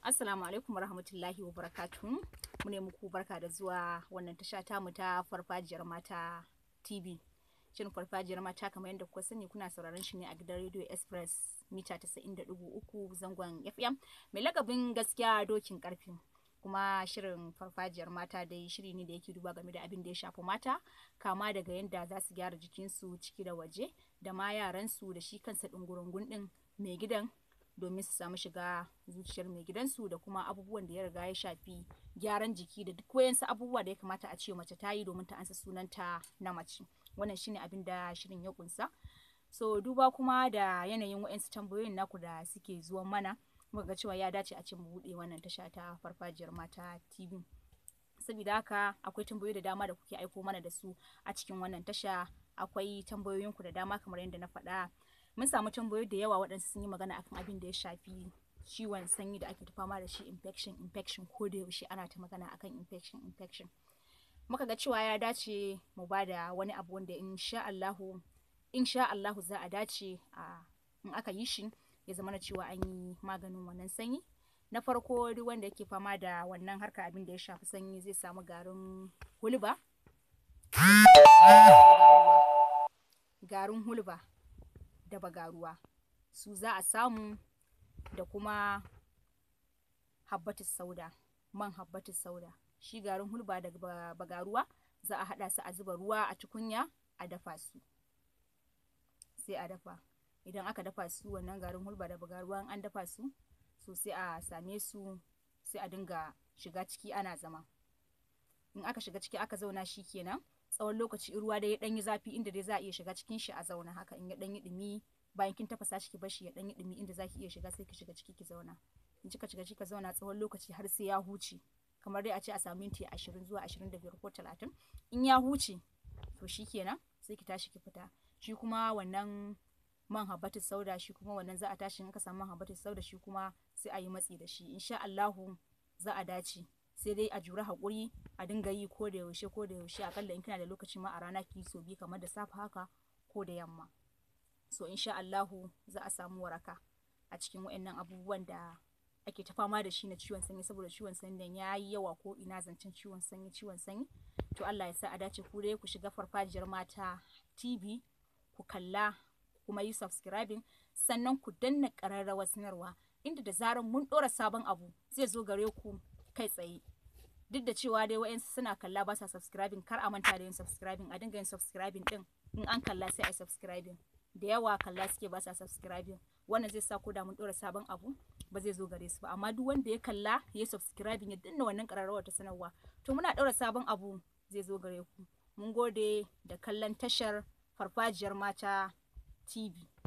Assalamu alaikum warahmatullahi wabarakatuh. Mu ne muku barka da zuwa wannan tasha tamu ta Farfajiyar Mata TV. Shirin Farfajiyar Mata, kamar yadda kuka sani, kuna sauraron shi ne a gidan Radio Express mita 90.3 zangon FM mai lakabin gaskiya dokin karfi. Kuma shirin Farfajiyar Mata dai shiri ne da yake duba game da abin da ya shafi mata, kama daga yadda za su gyara jikinsu ciki da waje, da ma yaransu, da shi kansa ɗungurungun ɗin mai gidan, domin su samu shiga zuciyar mai gidansu, da kuma abubuwan da ya riga ya shafi gyaran jiki, da duk wayansu abubuwa da ya kamata a ce mace ta yi domin ta ansa sunanta na mace. Wannan shine abin da shirin ya kunsa. So duba kuma da yanayin wayansu tambayoyin naku da suke zuwan mana, muka ga cewa ya dace a ce mu buɗe wannan tasha ta Farfajiyar Mata TV. Saboda haka akwai tambayoyi da dama da kuke aiko mana da su a cikin wannan tasha. Akwai tambayoyinku da dama. Kamar yadda na faɗa, mun samu tambayoyi da yawa. Waɗansu sun yi magana akan abin da ya shafi ciwon sanyi da ake ta fama da shi, infection, infection, ko da yaushe ana ta magana akan infection, infection. Muka ga cewa ya dace mu ba da wani abu wanda insha Allahu, insha Allahu za a dace a in aka yi shi, ya zama na cewa an yi maganin wannan sanyi. Na farko, duk wanda yake fama da wannan harka, abin da ya shafi sanyi, zai samu garin hulba, garin hulba da bagaruwa su za a samu, da kuma habbatus sauda, man habbatus sauda. Shi garin hulba da bagaruwa za a haɗa su, a zuba ruwa a tukunya, a dafa su. Sai a dafa. Idan aka dafa su, wannan garin hulba da bagaruwa, an dafa su, so sai a same su, sai a dinga shiga ciki ana zama. In aka shiga ciki aka zauna, shi kenan, tsawon lokaci ruwa dai ya ɗan yi zafi inda dai za a iya shiga cikin shi a zauna haka. In ya ɗan yi ɗumi, bayan kin tafasa shi, ki bar shi ya ɗan yi ɗumi inda zaki iya shiga, sai ki shiga ciki ki zauna. In kika shiga ciki zauna tsawon lokaci har sai ya huce, kamar dai a ce a samu minti 20 zuwa 25 ko 30. In ya huce, to shikenan, sai ki tashi ki fita. Shi kuma wannan man habbatus sauda, shi kuma wannan za a tashi, in aka samu man habbatus sauda, shi kuma sai a yi matsi da shi. Insha Allahu za a dace, sai dai a jura haƙuri, a dinga yi ko da yaushe, ko da yaushe. Akalla in kina da lokaci ma, a rana ki so biyu, kamar da safe haka ko da yamma. So insha Allahu za a samu waraka a cikin waɗannan abubuwan da ake ta fama da shi na ciwon sanyi, saboda ciwon sanyi ya yi yawa, ko ina zancen ciwon sanyi, ciwon sanyi. To Allah ya sa a dace. Ku dai ku shiga Farfajiyar Mata TV ku kalla, kuma yi subscribing, sannan ku danna ƙararrawar sanarwa, inda da zarar mun ɗora sabon abu zai zo gare ku kai tsaye. Duk da cewa dai wa'yansu suna kalla ba sa subscribing, kar a manta da yin subscribing. A dinga yin subscribing din. In an kalla sai a subscribing. Da yawa kalla suke ba sa subscribing. Wannan zai sa ko da mun ɗora sabon abu ba zai zo gare su ba. Amma duk wanda ya kalla, ya subscribing, ya danna wannan ƙararrawar ta sanarwa, to muna ɗaura sabon abu zai zo gare ku. Mun gode da kallon tashar Farfajiyar Mata TV.